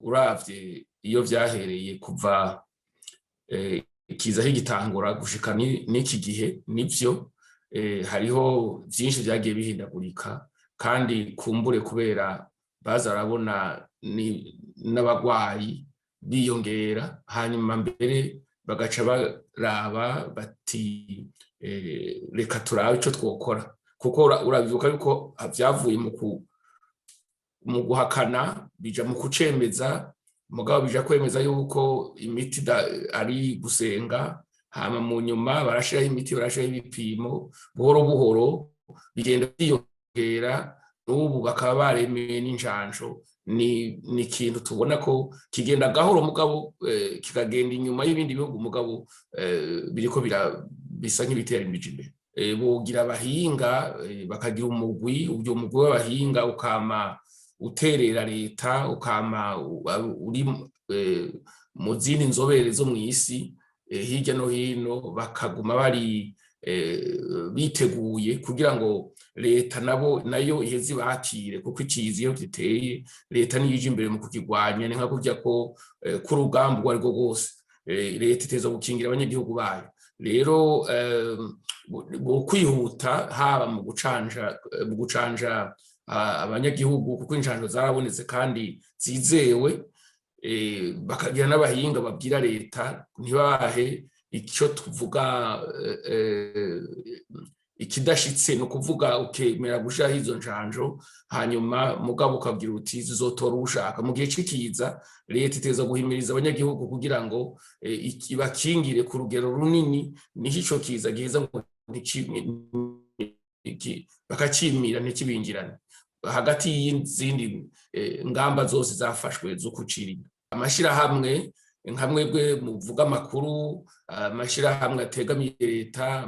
Uravye iyo vyahereye kuva ikiza kigitangura gushika n'iki gihe, nivyo, hariho vyinshi vyagiye bihindagurika. Kandi kumbure kubera baza barabona n'abagwayi biyongera, hanyuma mbere bagaca baraba bati: "Reka turabe ico twokora." Kuko urabibuka yuko vyavuye mu guhakana bija mu kucemeza, mugabo bija kwemeza yuko imiti ari gusenga. Hama mu nyuma barashiraho imiti, barashiraho ibipimo, buhoro buhoro bigenda byiyongera. N'ubu bakaba baremeye n'injanjo. Ni ikintu tubona ko kigenda gahoro, mugabo kikagenda inyuma y'ibindi bihugu, mugabo biriko bisa nk'ibitera imiji imbere. Bogira abahinga, bakagira umugwi. Uyo mugwi w'abahinga ukama uterera leta, ukama uri mu zindi nzobere zo mw'isi hirya no hino, bakaguma bari biteguye kugira ngo leta nabo nayo iheze ibakire. Kuko ikiza iyo giteye, leta niyo ija imbere mu kukigwanya. Ni nka kurya ko k'urugamba urwo arirwo rwose, leta iteza gukingira abanyagihugu bayo. Rero kwihuta haba mu gucanja abanyagihugu, kuko injanjo zarabonetse kandi zizewe, bakagira n'abahinga babwira leta ntibahe icyo tuvuga ikidashitse. Ni ukuvuga ukemera gushiraho izo njanjo, hanyuma mugabo ukabwira uti zizotora ushaka. Mu gihe c'ikiza, leta iteza guhimiriza abanyagihugu kugira ngo ibakingire ku rugero runini, niho ico kiza giheza ngo bakacimira, ntikibingirane. Hagati y'izindi ngamba zose zafashwe zo kucirinda, amashirahamwe nka mwebwe muvuga amakuru, amashirahamwe ategamiye leta,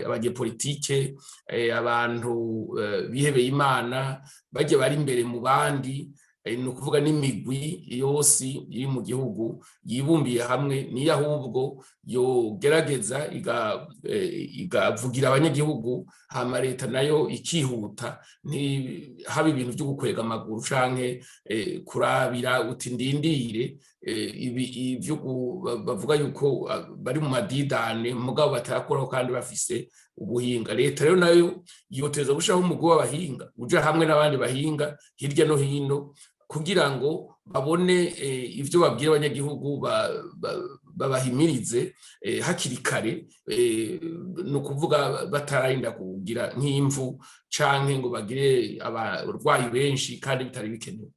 abanyepolitike, abantu bihebeye Imana, bajya bari imbere mu bandi, ni ukuvuga n'imigwi yose iri mu gihugu yibumbiye hamwe, niyo ahubwo yogerageza igavugira abanyagihugu, hama leta nayo ikihuta. Haba ibintu byo gukwega amaguru canke kurabira uti ndindire ibyo bavuga yuko bari mu madidane, mugabo batarakuraho kandi bafise ubuhinga. Leta rero nayo yoteza gushiraho umugwi w'abahinga uja hamwe n'abandi bahinga hirya no hino, kugira ngo babone ivyo babwira abanyagihugu, babahimirize hakiri kare, ni ukuvuga batararinda kugira nk'imvu canke ngo bagire abarwayi benshi kandi bitari bikenewe.